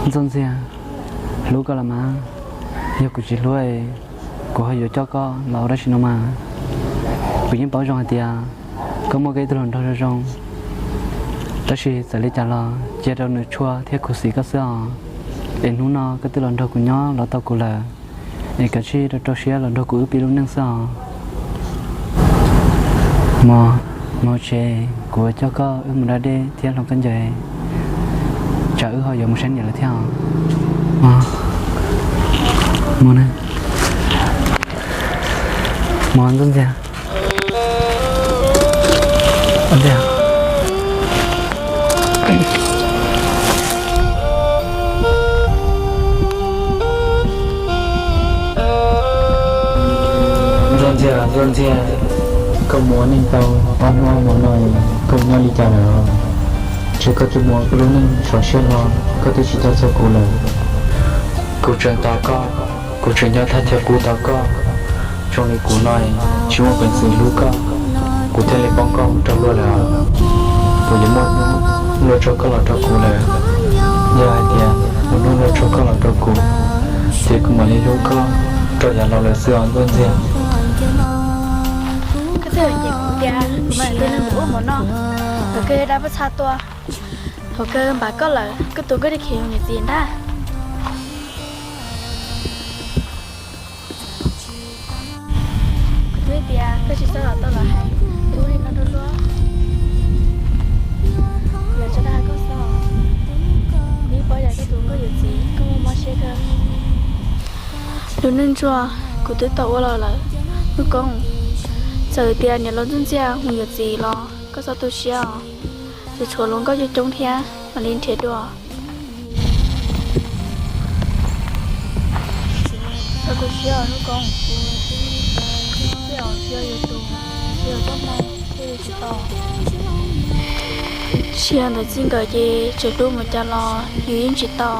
Ntxuaj Ntxiag, hlub koj los mas, yog kuv tsis hlub, kuv ho yuav coj koj los ua dab tsi no mas. Kuv yeej paub zoo hais tias koj muaj koj ib tug hluas nraug zoo zoo, tab sis txawm li cas los cia rau nws tshuaj thiab khuv xim koj xwb os. Es hnub no koj twb los nrog kuv nyob los tau kuv lawm, es kav tsij rau rau siab los nrog kuv wb pib lub neej xwb os. Mog, mus tsev, kuv coj koj wb mus da dej thiab hluas nkauj ncaws, tsam wb ho yuav mus saib niam lawv thiab os. Mog, mus na. Mog, Ntxuaj Ntxiag. Ntxiag. Ntxuaj Ntxiag, Ntxuaj Ntxiag, koj mus ua neej tau ob hnub ob hmo no, koj nyob li cas lawm? Ntshe koj twb mus ua koj lub neej sov siab hlo, koj twb tsis tuaj txog kuv lawm. Kuv tseem tos koj, kuv tseem nyob thaj chaw pw tos koj. Zoo li kuv no tsis muaj peev xwm hlub koj, kuv thiaj li poob koj mus rau luag lawm. Kuv yuav muaj hnub luaj tshaj koj los rau kuv lawm. Yog hais tias muaj hnub luaj tshaj koj los rau kuv, ces kuv mam li hlub koj rau yav laus lawm xwb os Ntxuaj Ntxiag. Koj twb hais kuv tias kuv mam li ua neeg ua ub ua no, thaum kawg dab paj txha tua, thaum kawg npam koj lawm, koj tuav koj dej khiav mus niam txiv ntag. Kuv twb tias koj tsis txhob los tau los hais ua li no rau luag. Kuv yuav tsis dag koj xwb. Kuv yeej paub yog koj tus koj yuav txiv koj muaj mob siab kawg. Lub neej ntsuag kuv twb tau ua los lawm, Hnub Koob. Txawm tias niam laus Ntxuaj Ntxiag mus yuav txiv los koj txhob tu siab os. Tseem tshuav hluas nkauj coob coob thiab mam li nrhiav dua. Txhob tu siab os Hnub Koob, kuv twb tsis yog yus tus, tsis yog koj hmoob thiaj li tsis tau. Tsis yog ntawd txij nkawm ces tseem hlub mus cas los yus yeej tsis tau.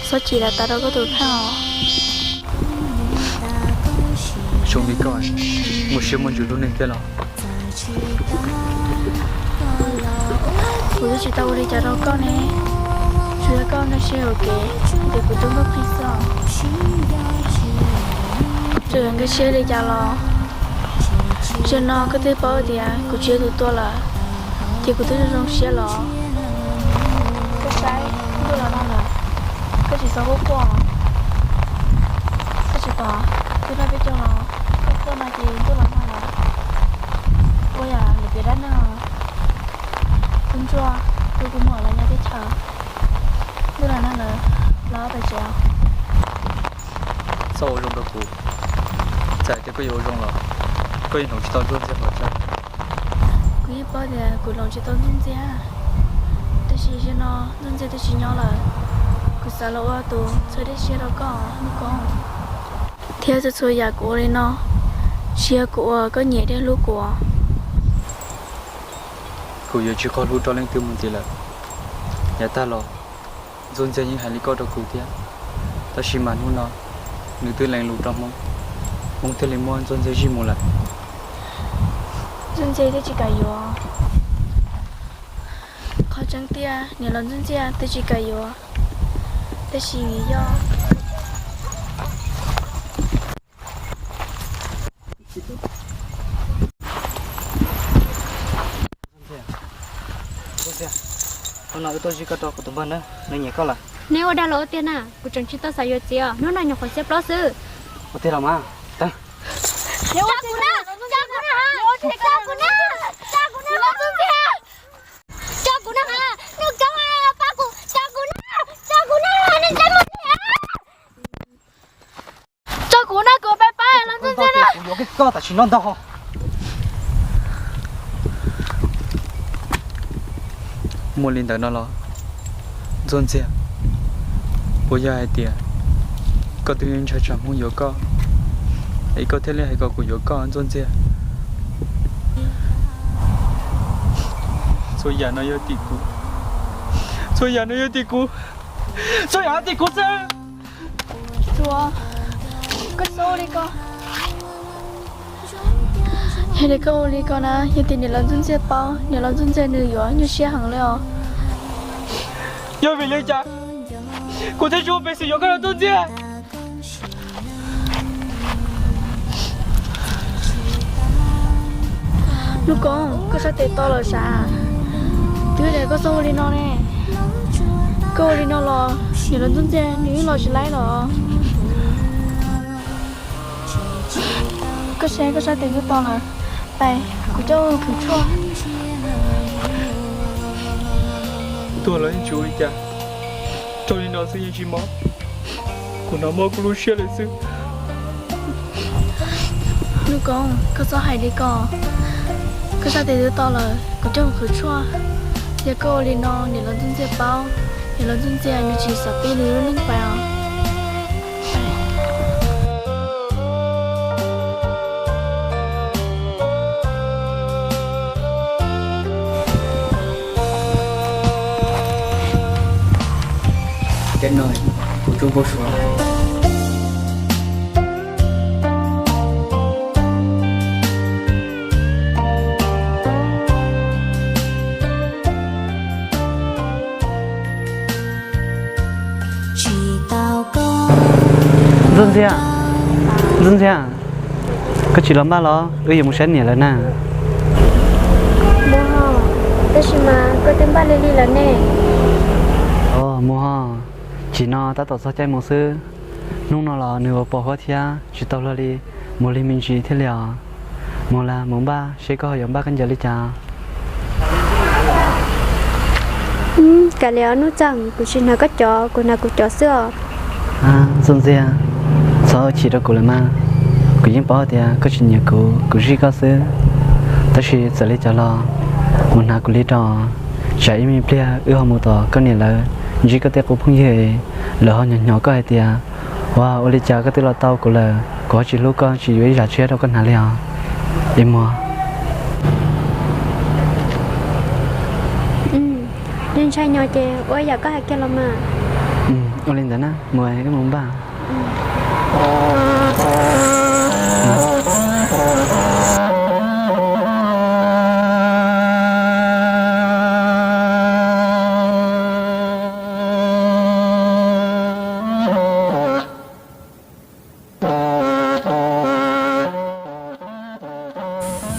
Txhob chim lawm tas rau koj tus kheej os. Zoo li koj muaj siab muaj ntsws lub neej thiab los? Kuv twb tsis tau ua li cas rau koj ne, tsuas yog koj nkag siab yuam kev, ces kuv rau nkauj pheej xwb. Txawm nkag siab li cas los, zaum no koj twb paub tias kuv tsis yog tus tua lawm, ces kuv twb zoo zoo siab los. Koj saib, ntuj los nag lawm, koj tsis txhob quaj quaj. Koj tsis pom twb noj peb caug los, koj quaj no ces ntuj los nag lawm. Ua yam lwm pem dab neeg, kuv ntsuag, kuv kuv muam los nyob teb chaws, ntuj los nag lawm, los pem tsev. Txhob ua zoo rau kuv, txawm tias koj yuav ua zoo los koj yeej hloov tsis tau Ntxuaj Ntxiag qhov tseeb. Kuv yeej paub tias kuv hloov tsis tau Ntxuaj Ntxiag, tab sis zaum no Ntxuaj Ntxiag twb tsis nyob lawm, kuv xav los ua tus txhawb dej siab rau koj Hnub Koob, thiab txhua txhua yam kuv ua li no, tsis yog kuv ua koj nyiam thiab hlub kuv. Kuv yuav tsis kho hlub rau leej twg mus ntxiv lawm. Yav tag los, Ntxuaj Ntxiag yeej hais li koj rau kuv thiab, tab sis mas hnub no nws twb lees lus rau Hmoob, Hmoob thiaj li muab Ntxuaj Ntxiag zij mus lawm. Ntxuaj Ntxiag twb tsis kam yuav. Qhov tseeb tiag, niam laus Ntxuaj Ntxiag twb tsis kam yuav, tab sis vim yog Ntxuaj Ntxiag, hnub no wb tuaj zij koj rau kuv tus npawg na, nws nyiam koj lawm. Neb ua dag los ua tiag na, kuv tseem tsis tau xav yuav txiv os, hnub no nyuam qhuav xiab plaub xwb. Ua tiag los mas, tag. Tso kuv na, tso kuv na, tso kuv na, tso kuv na, Ntxuaj Ntxiag. Tso kuv na, Hnub Koob, pab kuv, tso kuv na, tso kuv na, nej ntxhais muaj nyiam. Tso kuv na, kuv pab pab los Ntxuaj Ntxiag na. Kuv yuav koj tam sim no ntag. Muaj li ntawd no los, Ntxuaj Ntxiag, puas yog hais tias koj twb ntshai tsam Hmoob yuav koj, es koj thiaj li hais kom kuv yuav koj Ntxuaj Ntxiag? Txhua yam no yog tim kuv, txhua yam no yog tim kuv, txhua yam tim kuv xwb. Koj txhob ua li ko. Yog li koj ua li ko na, yog tias niam laus Ntxuaj Ntxiag paub, niam laus Ntxuaj Ntxiag nws yuav nyuaj siab heev li os. Yog vim li cas? Kuv thiaj tsis muaj peev xwm yuav koj los ntxuj ntxiag. Hnub Koob, koj sab tes to lawm sav. Twb tias koj txhob ua li no ne. Koj ua li no los niam lawv ntxuj ntxiag nws yeej los tsis laib los. Koj saib koj sab tes twb to lawm, pais kuv coj khwv tshuaj. Tuag los yeej tsis ua li cas, raug li no xwb yeej tsis mob. Kuv hnov mob kuv lub siab lawm xwb. Hnub Koob, koj txhob hais li ko. Koj sab tes twb to lawm, kuv coj mus khwv tshuaj. Yog koj ua li no niam lawv ntxuj ntxiag paub, niam lawv ntxuj ntxiag nws tsis xav pub nws lub neej pais os. Cov no kuv tsuas npau suav. Ntxuj Ntxiag, Ntxuj Ntxiag, koj tsis los npaj los wb yuav mus saib niam lawv na. Mus ho, tab sis mas koj twb npaj li li lawm ne. Os, mus ho, chim no tab tom txog caij mus xwb. Hnub no los nws ua pos huab thiab tsis tau luag li, mus li me ntsis thiaj li os. Mus las mus npaj seb koj ho yuav npaj khaub ncaws li cas. Kav liam Nuj Txeeg, kuv tsis hnav koj cov, kuv hnav kuv cov xwb os. Ntxuj Ntxiag, txhob chim rau kuv lawm mas. Kuv yeej paub tias koj tsis nyiam kuv, kuv zij koj xwb. Tab sis txawm li cas los mus hnav kuv li rau, tsam ib me pliag wb ho mus tom koj niam lawv ntsib koj tej qub phooj ywg, lawv ho nyob nyob koj hais tias, ua, ua li cas koj twb los tau kuv lawm, kuv ho tsis hlub koj, tsis yuav ib zam tshiab rau koj hnav li os. Ib muag. Yeej ntshai nyo ces ua yam koj hais kiag los mas. Ua li ntawd na, mus wb mus npaj.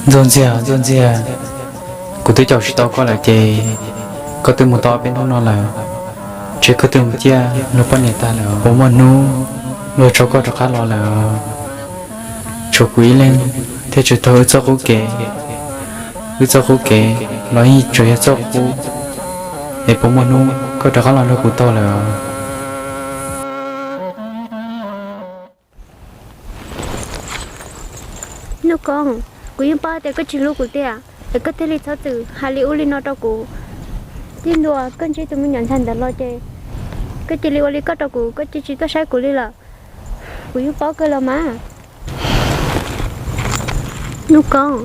Ntxuj Ntxiag, Ntxuj Ntxiag, kuv twb caum tsis tau koj lawm ces koj twb mus tau peb hnub no lawm, ces koj twb mus ciaj luag poj niam tag lawm, puas muaj hnub luag tso koj rov qab los lawm? Tshuav kuv ib leeg thiaj tseem taug wb txoj qub kev, wb txoj qub kev los yeej tseem yog txoj qub, es puas muaj hnub koj rov qab los nrog kuv taug lawm? Nuj Koob, kuv yeej paub tias koj tsis hlub kuv tiag, es koj thiaj li txhob txwm hais li ub li no rau kuv. Tib ntua koj ntsib tus me nyuam ntxhais ntawd los ces koj cia li ua li koj rau kuv, koj cia tsis tuaj saib kuv li lawm. Kuv yeej paub kawg los mas. Nuj Koob,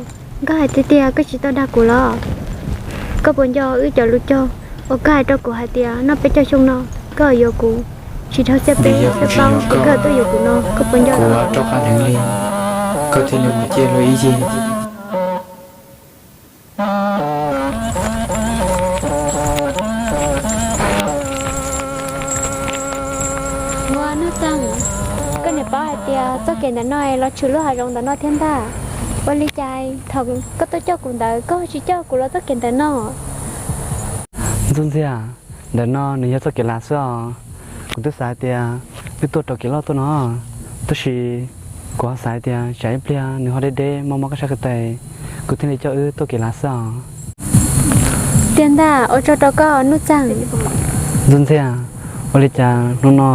koj hais tiag tiag koj tsis tau dag kuv los? Koj puas nco wb cov lus caug uas koj hais rau kuv hais tias noj peb caug xyoo no koj yuav kuv, tsis dhau txhiab peb txhiab plaub ces koj tuaj yuav kuv no, koj puas nco? Kuv rov qab heev li, koj thiaj li mus ciaj luag ib yig. Ua Nuj Txeeg, koj niam paub hais tias txoj kev ntawm no los tshwm lub hav zoov ntawm no thiab ntag. Ua li cas thaum koj tuaj coj kuv ntawd koj tsis coj kuv los txoj kev ntawm no? Ntxuj Ntxiag, ntawm no nws yog txoj kev lav xwb os. Kuv twb xav hais tias wb tuaj rau kev loj tuaj no, tab sis kuv ho xav hais tias tsam ib pliag nws ho deb deb mob mob koj sab ko taw, kuv thiaj li coj wb tuaj kev lav xwb os. Tiag ntag, ua tsaug rau koj Nuj Txeeg. Ntxuj Ntxiag, ua li cas hnub no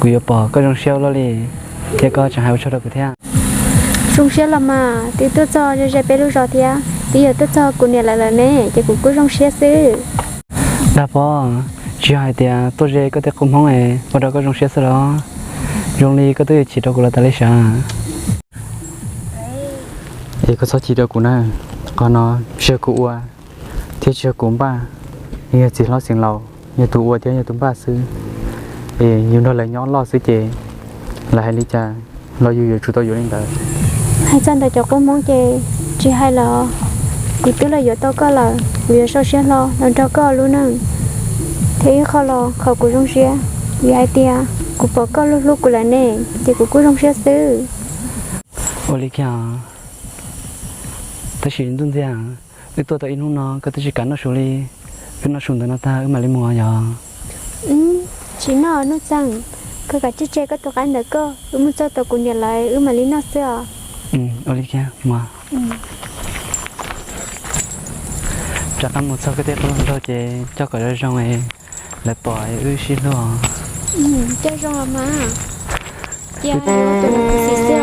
kuv yuav pom koj zoo siab ua luaj li, thiab koj tseem hais ua tsaug rau kuv thiab? Zoo siab los mas, twb tuaj txog ze ze peb lub zos thiab twb yog tuaj txog kuv niam lawv lawm ne, ces kuv kuj zoo siab xwb. Dag Pob, tsis yog hais tias tuaj ze koj tej qub hmoob es ua rau koj zoo siab xwb los? Zoo li koj twb yuav chim rau kuv los tas li sav. Es koj txhob chim rau kuv na, qhov no tsis yog kuv ua, thiab tsis yog kuv npaj, yog txiv hlob xeev laus yog tus ua thiab yog tus npaj xwb. Es yus nrog lawv nyob loj xwb ces lawv hais li cas los yus yuav tsum tau yuav li ntawd. Hais txog ntawm cov qub hmoob ces tsis hais los, kuv twb los yuav tau koj lawm, kuv yuav sau siab hlo los nrog koj lub neej, thiab ib qho los qhov kuv zoo siab Yog hais tias kuv pom koj hlub hlub kuv lawm ne, ces kuv kuj zoo siab xwb. Ua li kiag, tab sis Ntxuj Ntxiag, wb tuaj tau ib hnub no koj twb tsis kam noj su li, wb noj su ntawm no tag wb mam li mus yog? Tsis noj Nuj Txeeg, koj kav tsij tseg koj tus qaib ntawm koj, wb mus txog tom kuv niam lawv wb mam li noj xwb os. Ua li kiag mas. Rov qab mus txog koj tej qub hluas nraug ces coj kom zoo zoo es lawv pom wb sib hlub. Coj zoo os mas. Cia tus no kuv xim xwb os.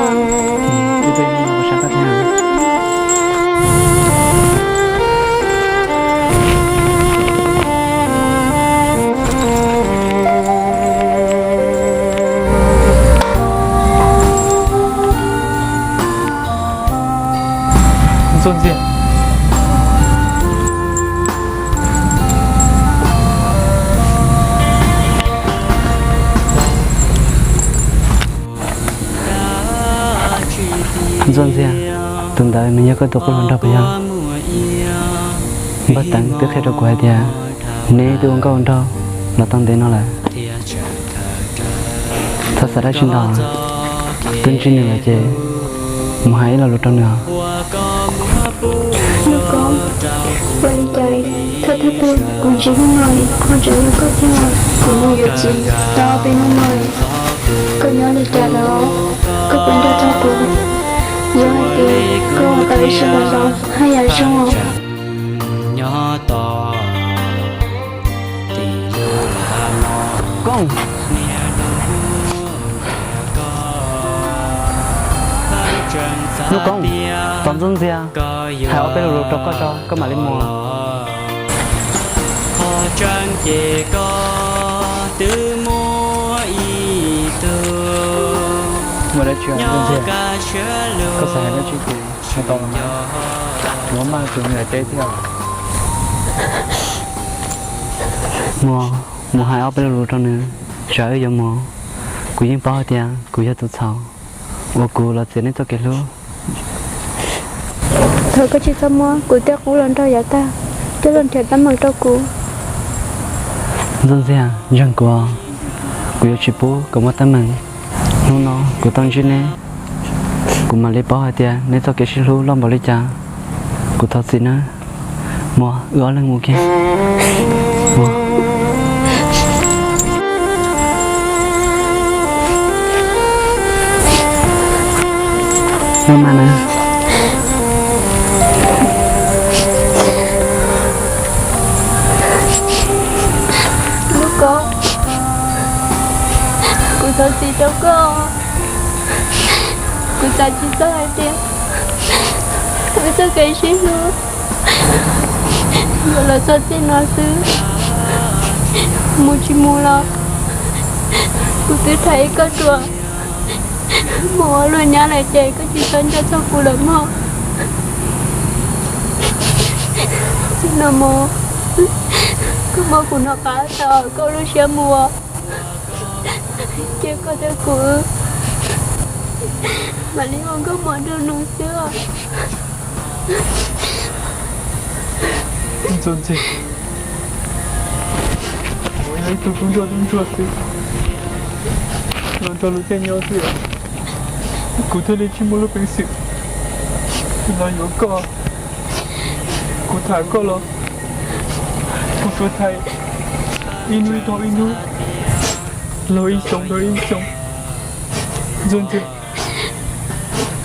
Ntxuj Ntxiag. Ntxuj Ntxiag, tus ntawd nws yog koj tus qub hluas nraug puas yog? Npawg Teev twb qhia rau kuv hais tias neb twb ua nkauj ua nraug los tau ntev no lawm. Txhob xav dab tsi ntau, twb ntsib nws lawm ces mus hais ib lo lus rau nws os. Nuj Koob, ua li cas thawj thawj tug kuv ntsib hnub no ho tseem yog koj thiab? Kuv mus yuav txiv tau peb hnub no, koj nyob li cas lawm? Koj puas nco txog kuv? Yog hais tias koj tau ib sij los los haj yam zoo. Koob, Nuj Koob, tos Ntxuj Ntxiag hais ob peb lo lus rau koj tso koj mam li mus. Muaj dab tsi Ntxuj Ntxiag? Koj xav hais dab tsi ces hais tau los mas, kuv maj tus niam teb thiab. Mus, mus hais ob peb lo lus rau nws, tsam wb yuav mus. Kuv yeej paub hais tias kuv yog tus txhaum uas kuv los txiav nej txoj kev hlub. Thov koj tsis txhob muab kuv tej qub hluas nraug yav tag coj los nrhiav teeb meem rau kuv. Ntxuj Ntxiag, ntseeg kuv, kuv yuav tsis pub kom muaj teeb meem. Hnub no kuv tau ntsib neb, kuv mam li paub hais tias neb txoj kev sib hlub loj npaum li cas. Kuv thov txim nawb. Mus, wb ob leeg mus kiag. Nuj Koob, kuv thov txim rau koj. Kuv xav tsis txog hais tias wb txoj kev sib hlub yuav los txog txij no xwb. Mus tsis mus los kuv twb tham ib koj dua. Mus ua luag nyab lawm ces koj tsis txhob nco txog kuv lawm mog. Txij no mus, koj muab kuv hnov qab tau koj lub siab mus, ces koj thiab kuv mam li ua nkauj mos nraug nus xwb. Ntxuj Ntxiag, kuv yog ib tug tub ntsuag tub ntsuag xwb, los nrog luag caij nyob xwb, kuv thiaj li tsis muaj lub peev xwm los yuav koj. Kuv tham koj los kuv tsuas tham ib hnub dhau ib hnub, laug ib xyoo dhau ib xyoo. Ntxuj Ntxiag,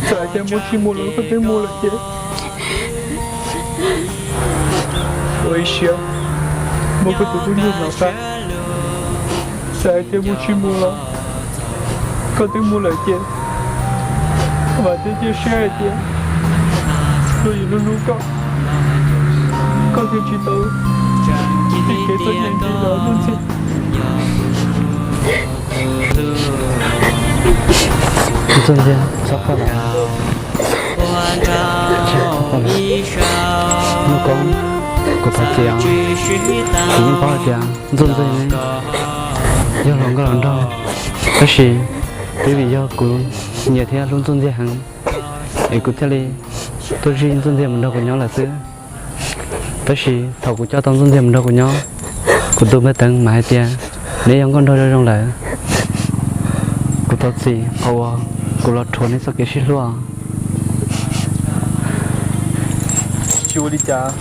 txawm hais tias mus tsis mus los koj twb mus lawm ces ua ib siab muab koj tus tub ntsuag hnov qab. Txawm hais tias mus tsis mus los koj twb mus lawm ces vam thiab cia siab hais tias luag yuav hlub hlub koj, koj thiaj tsis tau dim kev txom nyem li los Ntxuj Ntxiag. Ntxuj Ntxiag, txhob koj lawm. Nuj Koob, kuv thov txim os. Kuv yeej paub hais tias Ntxuj Ntxiag ne yog hluas nkauj hluas nraug, tab sis twb vim yog kuv nyiam thiab hlub Ntxuj Ntxiag heev, es kuv thiaj li tuaj zij Ntxuj Ntxiag mus nrog kuv nyob lawm xwb. Tab sis thaum kuv coj tau Ntxuj Ntxiag mus nrog kuv nyob, kuv tus npawg Teev mas hais tias Neb yog nkauj nraug zoo zoo lawm, kuv thov txim qhov uas kuv los rhuav neb txoj kev sib hlub. Tsis ua li cas,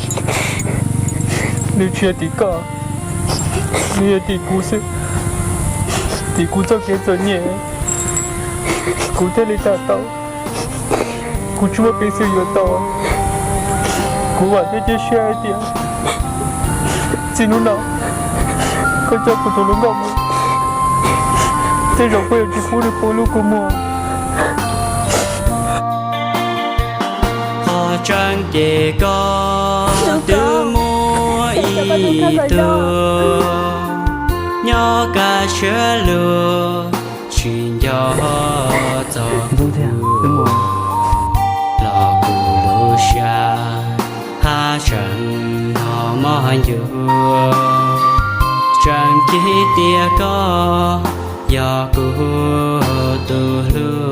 nws tsis yog tim koj, nws yog tim kuv xwb. Tim kuv txoj kev txom nyem, kuv thiaj li tham tau, kuv tsis muaj peev xwm yuav tau. Kuv vam thiab cia siab hais tias txij hnub no koj coj kuv tus hluas nkauj mus, tej zaum koj yuav tsis pub nws poob lub kua muag. Qhov tseeb ces koj twb muaj ib tug nyob kaj siab lug, tsis nco txog kuv los kuv lub siab haj tseem hnov mob ncuav. Tseem cia tias koj yog kuv tus hlub.